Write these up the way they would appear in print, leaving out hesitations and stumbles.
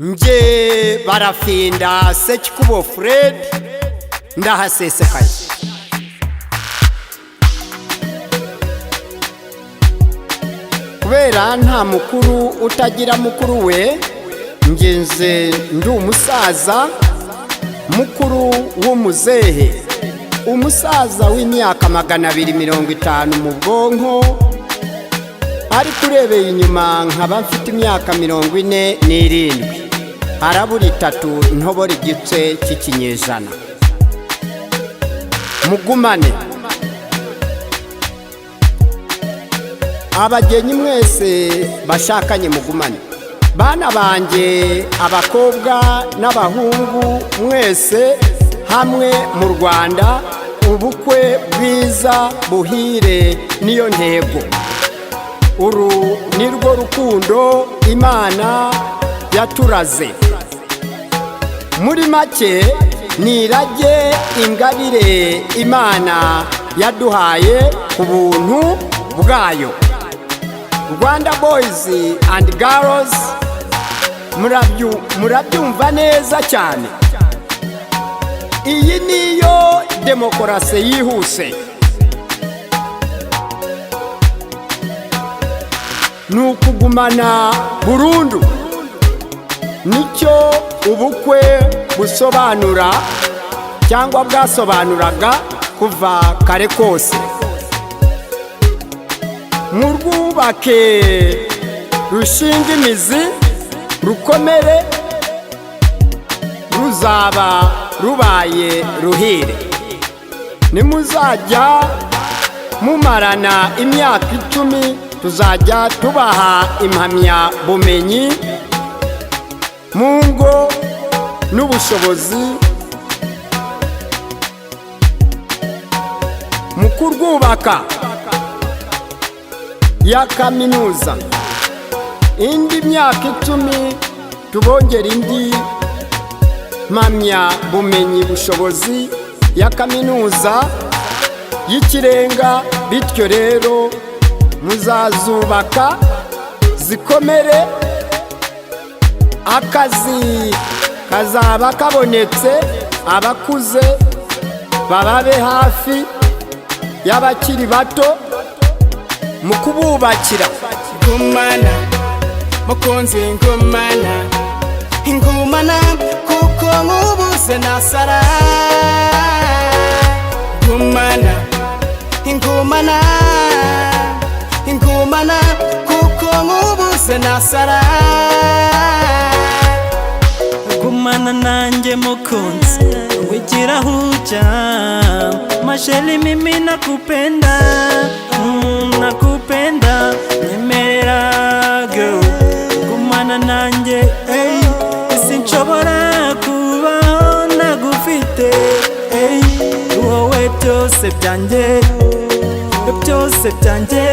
Nge Barafinda Sekikubo Fred, ndahasesekaye. Kubera nta mukuru utagira mukuru we, ngenze ndi umusaza mukuru w'umuzehe, umusaza w'imyaka 250 mu bwonko, ariko urebeye inyuma nkaba mfite imyaka 47, harabura 3 ntobora igice cy'ikinyejana. Mugumane abagenyi mwese bashakanye, mugumane bana banjye abakobwa n'abahungu mwese hamwe mu Rwanda, ubukwe bwiza buhire niyo ntego. Uru nirwo rukundo Imana yaturaze. Muri make nirage ingabire Imana yaduhaye ku buntu bwayo. Rwanda boys and girls, murabyumva neza cyane. Iyi niyo demokarasi yihuse, ni ukugumana burundu, nicyo ubukwe busobanura cyangwa bwasobanuraga kuva kare kose. Murwubake rushinga imizi, rukomere, ruzaba rubaye ruhire. Nimuzajya mumarana imyaka 10, tuzajya tubaha impamyabumenyi mu ngo n'ubushobozi mu kurwubaka ya kaminuza. Indi myaka 10 tubongera indi mpamyabumenyi bushobozi ya kaminuza y'ikirenga. Bityo rero muzazubaka zikomere, akazi kazaba kabonetse, abakuze bababe hafi y'abakiri bato mu kububakira. Ngumana mukunzi, ngumana, ngumana, kuko nkubuze nasara. Ngumana, ngumana, ngumana, kuko nkubuze nasara. Gumana nanjye mukunzi, wigira huja ma chérie, mimi nakupenda, nakupenda, nyemerera girl, gumana nanjye, ey, sinshobora kubaho ntagufite, ey, wowe byose byanjye, byose byanjye,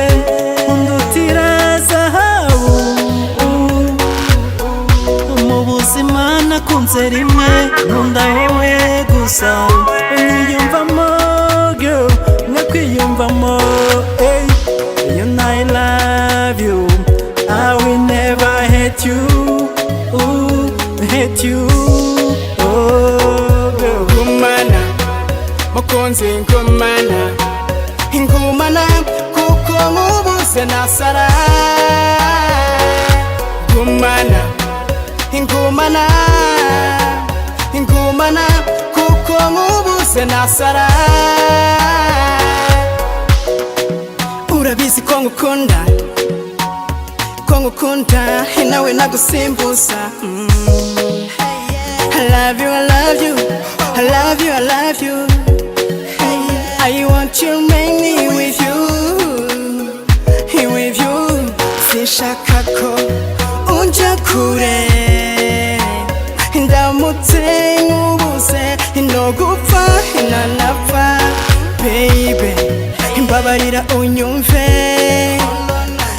undutira zahabu. Mu buzima nakunze rimwe, nkunda wowe gusa, unyiyumvamo girl, nkakwiyumvamo, ey, you know I love you, I will never hate you, ooh, hate you, oh girl. Ngumana mukunzi, ngumana, ngumana, kuko nkubuze nasara. Ngumana, ngumana, ngumana, kuko nkubuze nasara. Urabizi ko ngukunda, ko ngukunda, nawe nagusimbuza. I love you, I love you, I love you, I love you. I want to make me with you, with you. Sinshaka ko unja kure, ndamutse nkubuze no gupfa nanapfa. Baby, mbabarira unyumve.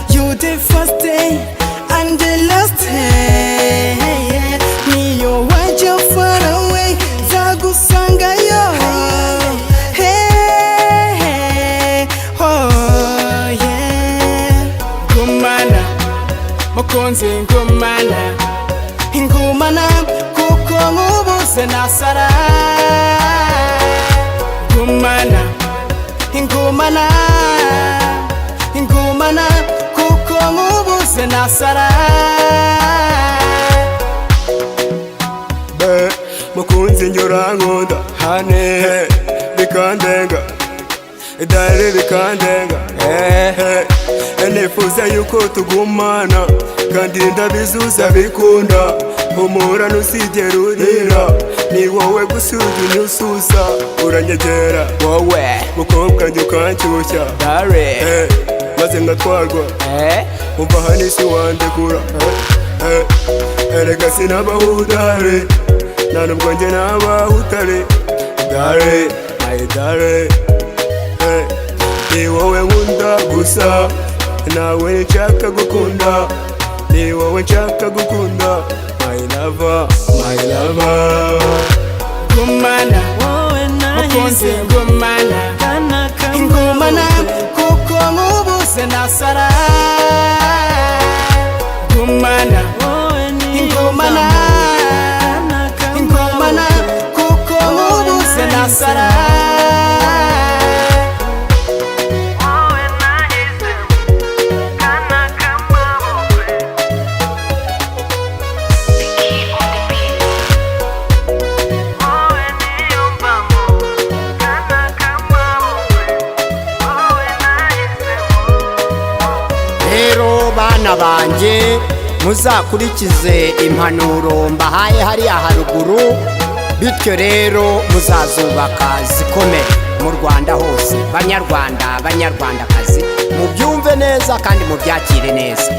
You the first day and the last day. Niyo wajya far away, nzagusangayo. Hey, hey, oh yeah. Gumana mukunzi, ngumana, Ngumana kuko nkubuze nasara. Gumana, ngumana, ngumana kuko nkubuze nasara. Be mukunzi njye urankunda, honey, bikandenga, darling, bikandenga. Ehe, nifuza yuko tugumana kandi ndabizuza bikunda. Humura, ntuzigera urira, ni wowe gusa ujya unyususa, uranyegera wowe mukobwa njye ukanshyushya dare maze ngatwarwa. Umva hano, isi wandegura. Erega sinabaho udahari, nta nubwo njye nabaho utari, darling, my darling. Ni wowe nkunda gusa, nawe nshaka gukunda, ni wowe nshaka gukunda, my lover, my lover. Gumana Wowe mukunzi nahise gumana kana ngumana kamabukwe kuko nkubuze nasara. Gumana Wowe ngumana niyumvamo kana ngumana kamabukwe kuko nkubuze nasara. Wowe nahisemo kana kamabukwe. Wowe niyumvamo kana kamabukwe. Wowe nahisemo. Rero bana banjye, muzakurikize impanuro mbahaye hariya haruguru. Bityo rero muzazubaka zikomeye mu Rwanda hose. Banyarwanda, banyarwandakazi, mubyumve neza kandi mubyakire neza.